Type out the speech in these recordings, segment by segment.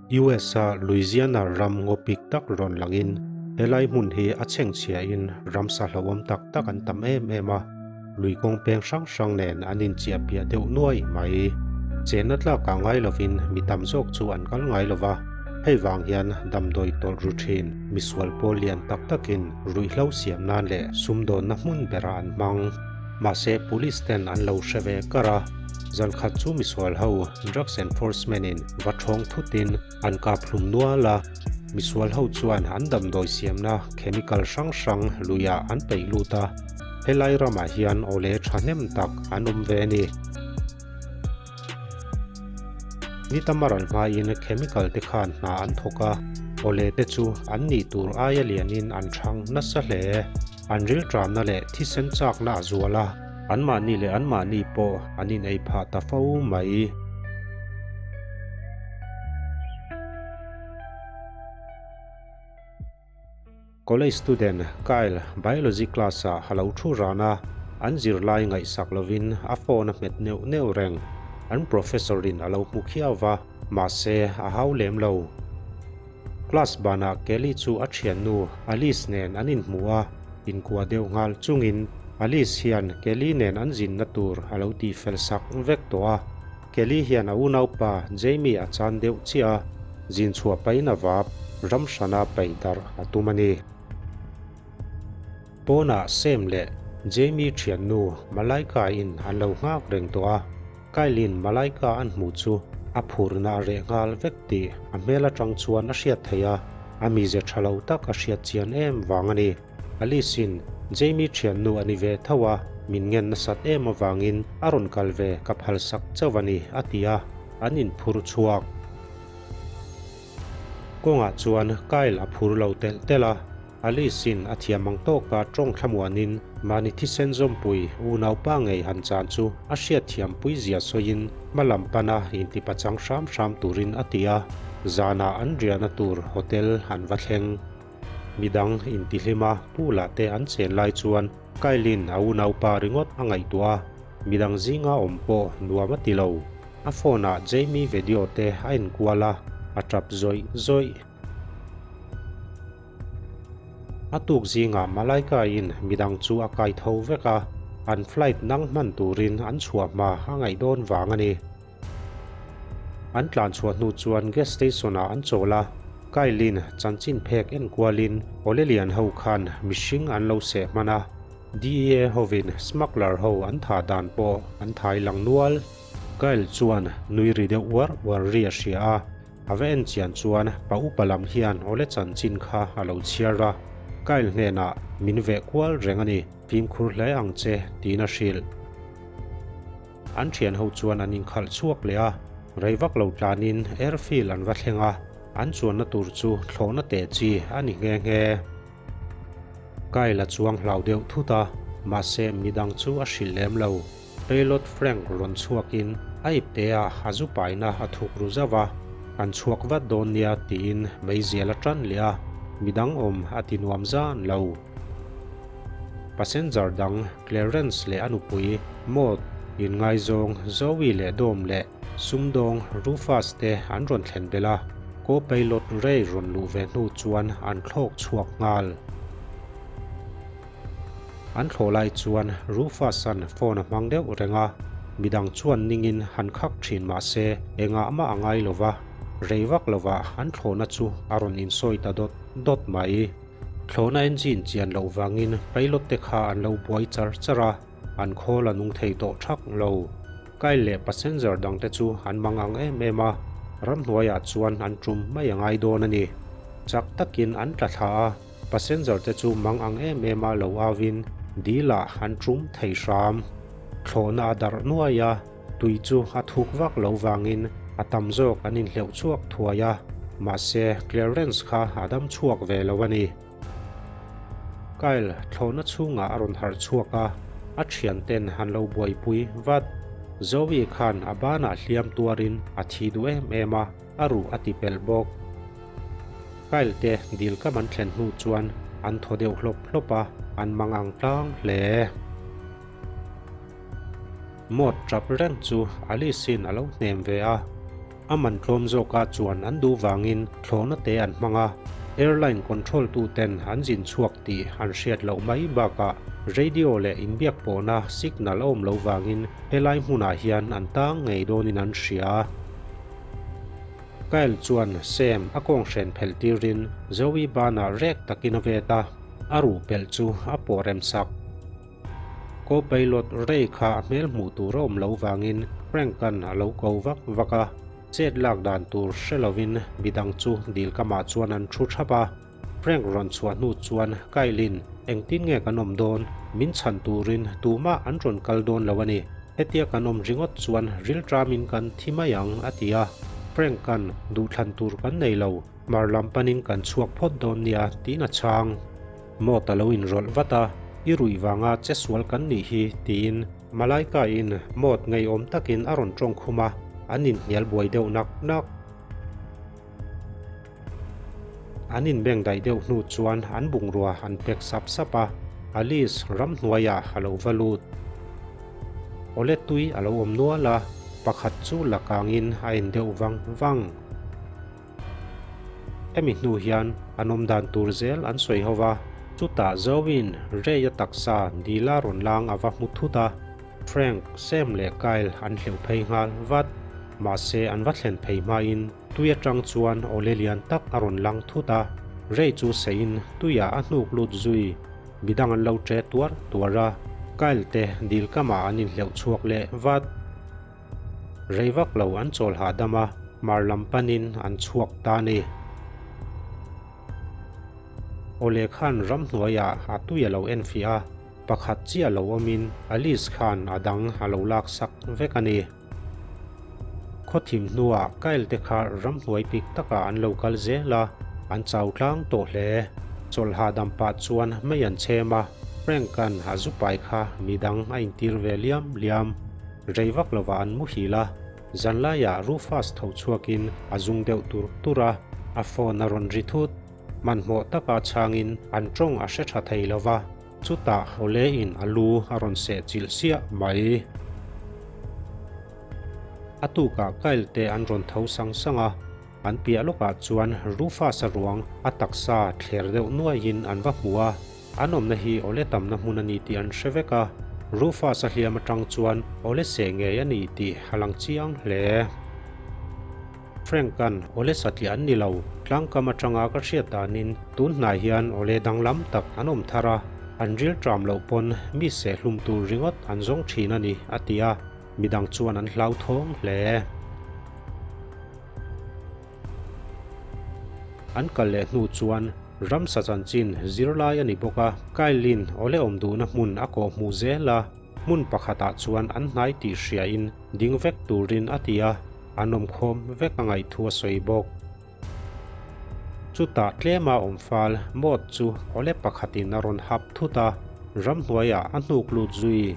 US-a Louisiana ram ngaw pik tak rawn langin helai hmun hi a chhengchhiain ramsa hlauhawm tak tak an tam em em a, lui kawng peng hrang hrang nen an inchiah piah deuh nuai mai. Chenna tlakah ngai lovin mi tam zawk chu an kal ngai lova, hei vang hian damdawi tawlh ru thin misual pawl lian tak takin ruihhlo siam nan leh sumdawnna hmun berah an hmang. Mahse police ten an lo hre ve kar a, zan khat chu misual ho drugs enforcement in va thawng thutin an kap hlum nual a, misual ho chuan an damdawi siamna chemical hrang hrang luiah an peih lut a, helai ramah hian awle thahnem tak an awm ve a ni. Ni tam a ral hmain chemical te khan hna an thawk a, awle te chu an nih tur aia lianin an thang nasa hle. An rilṭamna leh thisen chakna a zual a, anmahni leh anmahni pawh an inei phah ta fo mai. College student Kyle biology class-ah a lo thu ran a, an zirlai ngaihsak lovin a phone a hmet neuh neuh reng. An professor-in a lo hmu khiau va, mahse a hau lem lo. Class banah Kelly chu a thiannu Alice nen an inhmu a, inkuah deuh nghal chungin Alice hian Kelly nen an zinna tur a lo tihfel sak vek tawh a. Kelly hian a unaupa Jamie a chan deuh chiah a, zin chhuah pahin a vap ram hrana paih darh a tum a ni. Pawnah Sam leh Jamie thiannu Malaika-in an lo nghak reng tawh a, Kyle-in Malaika an hmuh chu a phurna a reh nghal vek tih a hmel atang chuan a hriat theih a, a mize tha lo tak a hriat chian em vang a ni. Alice-in Jamie thiannu a ni ve tho a, min ngen nasat em avangin a rawn kal ve ka phalsak chauh a ni, a ti a, an inphur chhuak. Kawngah chuan Kyle a phur lo telh telh a, Alice-in a thiam ang tawka tawng thlamuanin mahni thisen zawmpui unaupa ngei han chan chu a hriatthiampui zia sawiin hma lam pana intipachang hram hram turin a ti a, zanah an riahna tur hotel an va thleng. Midang intihlim a pool ah te an chen lai chuan Kyle-in a unaupa ringawt a ngaihtuah a, midang zinga awm pawh nuam a ti lo. A phone ah Jamie video te a enkual a, a tap zawih zawih. A tuk zingah Malaika-in midang chu a kai tho vek a, an flight nang hman turin an chhuah hma a ngaih dawn vang a ni. An tlan chhuah hnu chuan gas station-ah an chawl a, Kyle-in chanchin phek enkualin Olelian ho khan mihring an lo seh hman a, DEA hovin smuggler ho an thah dan pawh an thai lang nual. Kyle chuan nui ri deuh uar uar ri a hria a, A va en chian chuan pa upa lam hian awle chanchin kha a lo chhiar a, Kyle hnenah min veh kual reng a ni, fimkhur hle ang che tiin a hrilh. An thian ho chuan an inkhalh chhuak leh a, rei vak lo tlanin airfield an va thleng a, an chuanna tur chu thlawhna teh chi a ni nghe nghe. Kyle a chuang hlau deuh thut a, mahse midang chu a hrilh lem lo. Pilot Frank rawn chhuakin a ipte a a zu paina a thuk ru zauh a, Kan chhuak vat dawn nia tiin meizial a tan leh a, midang awm a ti nuam zan lo. Passenger dang Clarence leh a nupui Maud inngaizawng Zoe leh Dom leh sumdawng Rufus te an rawn thlen belh a, co-pilot Ray rawn luh ve hnu chuan an thlawk chhuak nghal. An thlawh lai chuan Rufus-a'n phone a hmang deuh reng a, midang chuan ningin han khak thin mah se engah mah a ngai lo va, rei vak lovah an thlawhna chu a rawn insawi ta dawt dawt mai. Thlawhna engine chian loh vangin pilot te kha an lo buai char char a, an khawl a nung thei tawh thak lo. Kyle leh passenger dangte chu an mang ang em em a, ramhnuaiah chuan an tum mai a ngai dawn a ni. Chak takin an tla thla a. Passenger te chu mang ang em em a lo au in dil ah an tum thei hram. Thlawhna a darh nuai a, tui chu a thuk vak lo vangin a tam zawk an inhleuh chhuak thuai a, mahse Clarence kha a dam chhuak ve lo a ni. Kyle thlawhna chhungah a rawn harh chhuak a, a thian ten an lo buaipui vat. Zoe khan a banah hliam tuarin a thi duh em em a. A ruh a ti pelh bawk. Kyle te dil kam an thlen hnu chuan an thaw deuh hlawp hlawp a, an mang ang tlang hle. Maud tap reng chu Alice-in a lo hnem ve a. A man tlawm zawkah chuan an duh vangin thlawhna te an hmang a, airline control tuten an zin chhuak tih an hriat loh mai bakah radio leh inbiak pawhna signal a awm loh vangin helai hmunah hian an tang ngei dawnin an hria. Kyle chuan Sam a kawnghren phelh tirin Zoe banah rek takin a vet a, a ruh pelh chu a pawh rem sak. Co-pilot Ray kha a hmel hmuh tur a awm loh vangin Frank-a'n a lo ko vak vak a, chet lak dan tur hre lovin midang chu dil kamah chuan an thu thap a. Frank rawn chhuah hnu chuan Kyle-in, Engtin nge kan awm dawn? Min chhan turin tumah an rawn kal dawn lo a ni. Hetia kan awm ringawt chuan rilṭamin kan thi mai ang, a ti a. Frank-a'n, Duhthlan tur kan nei lo, hmar lam panin kan chhuak phawt dawn nia, tiin a chhang. Mawt a lo inrawlh vat a, I ruih vanga che sual kan nih hi, tiin Malaika-in mawt ngeiawm takin a rawn tawng khum a, an inhnial buai deuh nak nak. An inbeng daih deuh hnu chuan an bungrua an pek sap sap a, Alice ramhnuaiah a lo va lut. Awle tui a lo awm nual a, pakhat chu la kangin a en deuh vang vang. Hemi hnu hian an awm dan tur zel an sawi ho va, chutah Zoe-in Ray-a taksa dila rawn lang a va hmu thut a, Frank, Sam leh Kyle an hleuh phei nghal vat. Mahse an va thlen phei hmain tui atang chuan awle lian tak a rawn lang thut a, Ray chu seiin tuiah a hnuk lut zui. Midang an lo ṭe tuar tuar a, Kyle te dil kamah an inhleuh chhuak leh vat. Rei vak lo an chawl hahdam a, hmar lam panin an chhuak ta a ni. Awle khan ramhnuaiah a tui a lo enfiah a, pakhat chiah lo awmin Alice khan a dang a lo laksak vek a ni. Khawthim hnuah Kyle te kha ramhnuai pik takah an lo kal zel a, an chau tlang tawh hle. Chawlh hahdam pah chuan mei an chhem a, Frank-a'n a zu pai kha midang a intir ve liam liam. Rei vak lovah an muhil a, zanlaiah Rufus tho chhuakin a zung deuh tur tur a, a phone a rawn ri thut. Hmanhmawh taka chhangin an tawng a hre tha thei lo va, chutah Hawle-in a lu a rawn seh chilh siah mai. A tukah Kyle te an rawn tho sang sang a, an piah lawkah chuan Rufus-a ruang a taksa thler deuh nuaiin an va hmu a. An awmna hi awle tamna hmun a ni tih an hre vek a, Rufus a hliam atang chuan awle seh ngei a ni tih a lang chiang hle. Frank-a'n awle satliah an ni lo, tlangkam atanga ka hriat danin tun hnai hian awle danglam tak an awm thar a, an ril tram loh pawn mi seh hlum tur ringawt an zawng thin a ni, a ti a, midang chuan an hlauthawng hle. An kal leh hnu chuan ramsa chanchin zirlai a ni bawk a, Kyle-in awle awm duhna hmun a kawh hmuh zel a, hmun pakhatah chuan an hnai tih hriain ding vek turin a ti a, an awmkhawm vek a ngaihthu a sawi bawk. Chutah tlema awm fal Maud chu awle pakhatin a rawn hap thut a, ramhnuaiah a hnuk lut zui.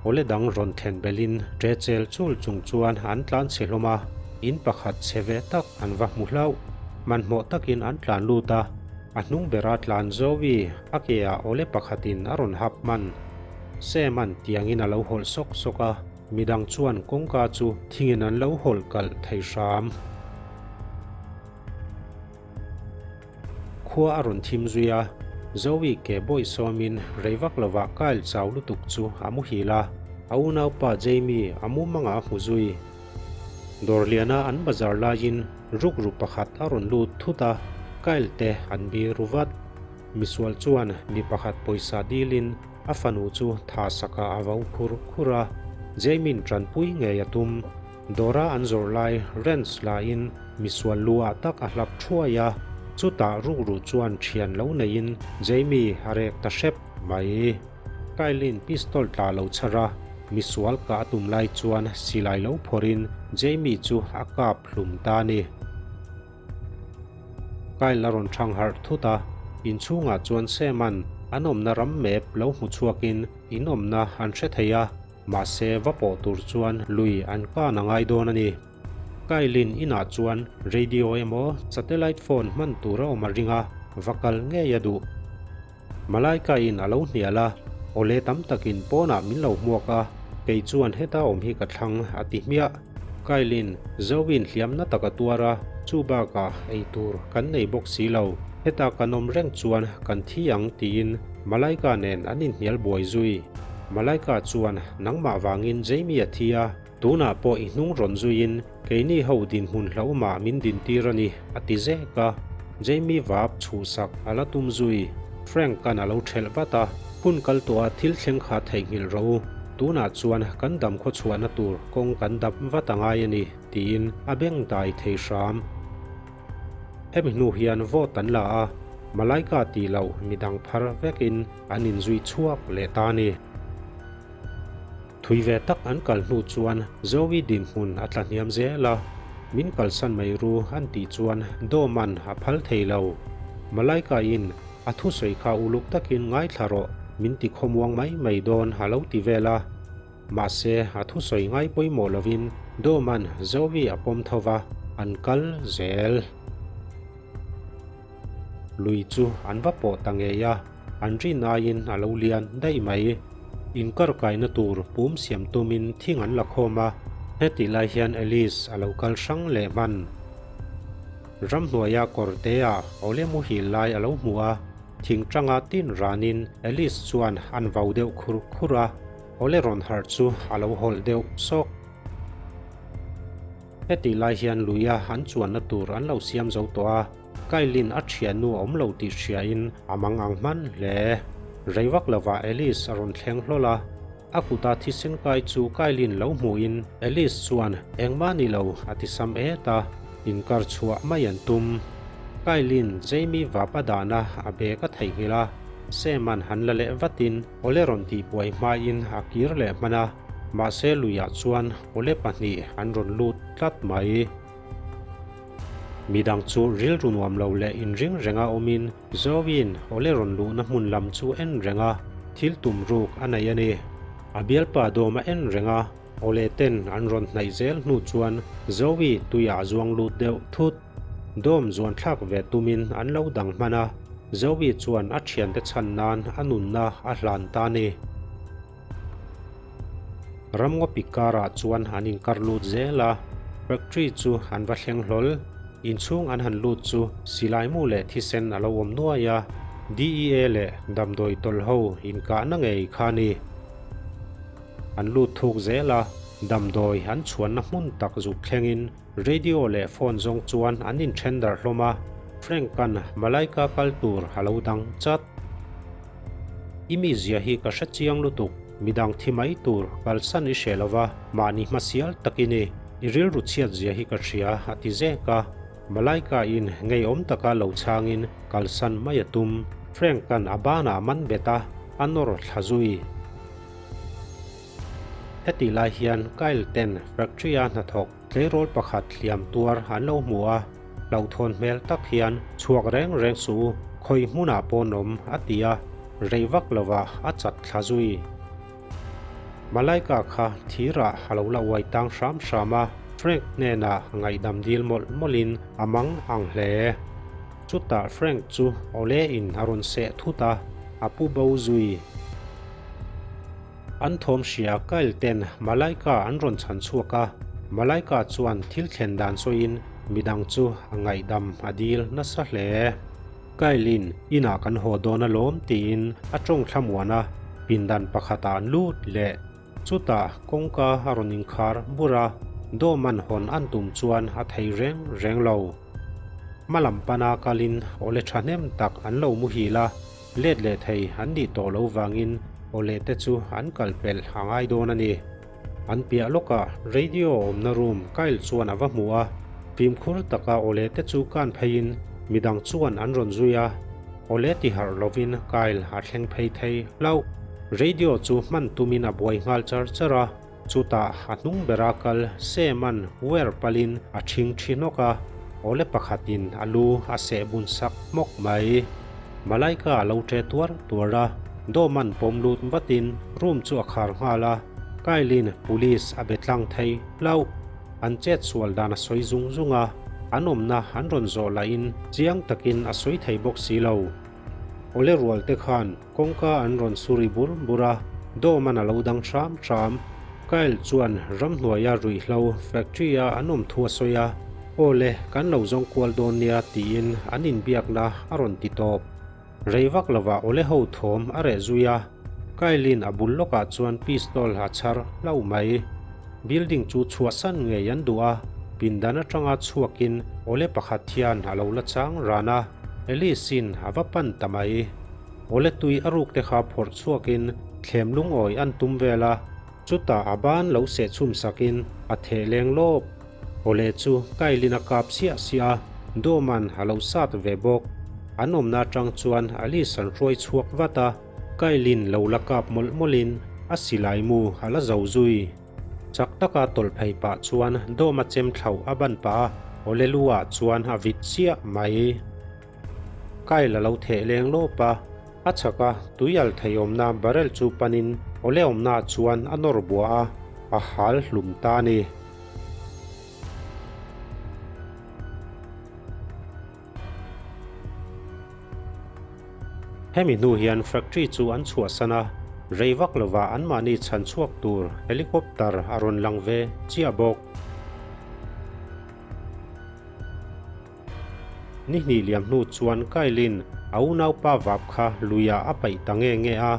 Awle dang rawn thlen belhin ṭe chel chul chung chuan an tlan chhe hlawm a, in pakhat chhe ve tak an va hmu hlauh. Hmanhmawh takin an tlan lut a, a hnung bera tlan Zoe a ke ah awle pakhatin a rawn hap hman. Sam-a'n tiangin a lo hawlh sawk sawk a, midang chuan kawngka chu thingin an lo hawlh kalh thei hram. Khua a rawn thim zui a, Zoe ke bawih sawmin rei vak lovah Kyle chau lutuk chu a muhil a, a unaupa Jamie a mumangah a hmu zui. Dawrliana an bazar laiin rukru pakhat a rawn lut thut a, Kyle te an bi ru vat. Misual chuan mi pakhat pawisa dilin a fanu chu tha sakah a vo khur khur a, Jamie-in tanpui ngei a tum. Dawra an zawrh lai Rents lahin misual lu ah tak a hlap thuai a, chutah rukru chuan thian lo neiin Jamie a rek ta hrep mai. Kyle-in pistol tla lo chhar a, misual kah a tum lai chuan silai lo phawrhin Jamie chu a kap hlum ta a ni. Kyle a rawn thang harh thut a, inchhungah chuan Sam-a'n an awmna ram map lo hmu chhuakin in awmna an hre thei a, Mahse, va pawh tur chuan lui an kan a ngai dawn a ni. Kyle-in inah chuan radio emaw satellite phone hman tur a awm a ring a, va kal ngei a duh. Malaika-in a lo hnial a, Awle tam takin pawnah min lo hmuak a, kei chuan heta awm hi ka thlang, a ti hmiah. Kyle-in Zoe-in hliamna tak a tuar a, chu bakah ei tur kan nei bawk si lo. Heta kan awm reng chuan kan thi ang tiin Malaika nen an inhnial buai zui. Malaika chuan nangmah vangin Jamie a thi a, tunah pawh i hnung rawn zuiin keini ho dinhmun hlauhmah min dintir a ni a ti zek a. Jamie vap chhuhsak a la tum zui. Frank-a'n a lo ṭhelh vat a, Hun kal tawha thil thleng kha theihnghilh rawh u, tunah chuan kan dam khawchhuahna tur kawng kan dap vat a ngai a ni, tiin a beng dai thei hram. Hemi hnu hian vote an la a, Malaika tih loh midang phar vekin an inzui chhuak leh ta a ni. Thui ve tak an kal hnu chuan Zoe dinhmun a tla hniam zel a, min kalsan mai ru an tih chuan Dawman a phal thei lo. Malaika-in a thusawi kha uluk takin ngaithla rawh, min ti khawmuang mai mai dawn a lo ti vel a. Mahse a thusawi ngai pawimawh lovin Dawman Zoe a pawm tho va, an kal zel. Lui chu an va pawh ta ngei a, an rin aiin a lo lian daih mai. Inkarkaina tur pum siam tumin thing an la khawm a, hetih lai hian Alice a lo kal hrang leh hman. Ramhnuaia kawr teah awle muhil lai a lo hmu a, thing tanga tin ranin Alice chuan an vau deuh khur khur a, awle rawn harh chu a lo hawlh deuh sawk. Hetih lai hian luia an chuanna tur an lo siam zo tawh a, Kailin a thiannu a awm lo tih hriain a mang ang hman hle. Rei vak lovah Alice a rawn thleng hlawl a, a kuta thisen kai chu Kailin lo hmuhin Alice chuan engmah ni lo a ti sam et a, inkar chhuah mai an tum. Kailin Jamie vap a dahna a bag a theihnghilh a, Sam-a'n han la leh vatin Awle rawn tihbuai hmain a kir leh hman a, mahse luiah chuan awle pahnih an rawn lut tlat mai. Midang chu rilru nuam lo leh inring renga awmin Zoe-in awle rawn luhna hmun lam chu en reng a, thil tum ruk a nei a ni. A bialpa dawm a en reng a, awle ten an rawn hnaih zel hnu chuan Zoe tuiah a zuang lut deuh thut. Dawm zuan thlak ve tumin an lo dang hman a, Zoe chuan a thiante chhan nan a nunna a hlan ta a ni. Ramngawpi karah chuan an inkar lut zel a, factory chu an va thleng hlawl. Inchhung an han lut chu silaimu leh thisen a lo awm nuai a, DEA leh damdawi tawlh ho inkahna ngei kha a ni. An lut thuk zel a, damdawi an chhuanna hmun tak zuk thlengin Radio leh phone zawng chuan an inthen darh hlawm a, Frank-a'n Malaika kal tur a lo dang chat. I mizia hi ka hre chiang lutuk, midang thi mai tur kalsan i hre lova, mahni hmasial tak i ni, i rilru chhiat zia hi ka hria a ti zek a. Malaika-in ngeiawm taka lo chhangin kalsan mai a tum. Frank-a'n a banah a man bet a, a nawr thla zui. Hetih lai hian Kyle ten factory-a hnathawk tleirawl pakhat hliam tuar an lo hmu a, hlauhthawn hmel tak hian chhuak reng reng suh u, khawi hmunah pawh awm a ti a, rei vak lovah a chat thla zui. Malaika kha thirah a lo la uai tang hram hram a, Frank hnenah ngaihdam dil mawlh mawlhin a mang ang hle. Chutah Frank chu awle in a rawn seh thut a, a pu bo zui. An thawm hria Kyle ten Malaika an rawn chhan chhuak a, Malaika chuan thil thlen dan sawiin midang chu a ngaihdam a dil nasa hle. Kyle-in inah kan haw dawn alawm tiin a tawng thlamuan a, pindan pakhatah an lut leh. Chutah kawngka a rawn inkhar bur a, dawm an hawn an tum chuan a thei reng reng lo. Hmalam pana kalin awle thahnem tak an lo muhil a, Let leh thei an nih tawh lo vangin awle te chu an kal pelh a ngai dawn a ni. An piah lawkah radio awmna room Kyle chuan a va hmu a, fimkhur taka awle te chu kan pheiin midang chuan an rawn zui a, awle ti harh lovin Kyle a thleng phei thei hlauh. Radio chu hman tumin a buai nghal char char a. Chutah a hnung bera kal Sam-a'n wer palin a ṭhing ṭhi hnawk a, awle pakhatin a lu a seh bun sak hmawk mai. Malaika a lo ṭe tuar tuar a, Dawm-a'n pawm lut vatin room chu a khar nghal a, Kyle-in police a be tlang thei hlauh. An chet sual dan a sawi zung zung a, an awmna an rawn zawh lahin chiang takin a sawi thei bawk si lo. Awle rualte khan kawngka an rawn suri bur bur a, Dawm-a'n a lo dang hram hram. Kyle chuan ramhnuaia ruihhlo factory-a an awm thu a sawi a, Aw le, kan lo zawng kual dawn nia tiin an inbiakna a rawn ti tawp. Rei vak lovah awle ho thawm a reh zui a, Kyle-in a bul lawkah chuan pistol a chhar hlauh mai. Building chu chhuahsan ngei an duh a, pindan atanga chhuakin awle pakhat hian a lo la chang ran a, Alice-in a va pan ta mai. Awle tui a ruk te kha phawrh chhuakin thlem lungawi an tum vel a, chutah a ban lo seh chhum sakin a theh leng lawp. Awle chu Kyle-in a kap siah siah a, Dawman a lo sat ve bawk. An awmna atang chuan Alice an hruai chhuak vat a, Kyle-in lo la kap mawlh mawlhin a silai mu a la zo zui. Chak taka tawlh phei pah chuan Dawma chem thlauh a ban pah a, awle lu ah chuan a vit chiah mai. Kyle a lo theh leng lawp a, a chhak a tui al thei awmna barrel chu panin awle awmna ah chuan a nawr buah a, a hal hlum ta a ni. Hemi hnu hian factory chu an chhuahsan a, rei vak lovah anmahni chhan chhuak tur helicopter a rawn lang ve chiah bawk. Ni hnih liam hnu chuan Kyle-in a unaupa vap kha luiah a paih ta nge nge a,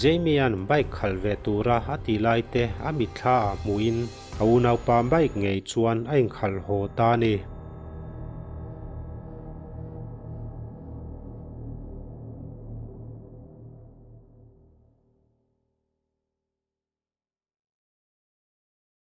Jamie-a'n bike khalh ve tura a tih lai te a mitthla ah hmuhin a unaupa bike ngei chuan a inkhalh haw ta a ni.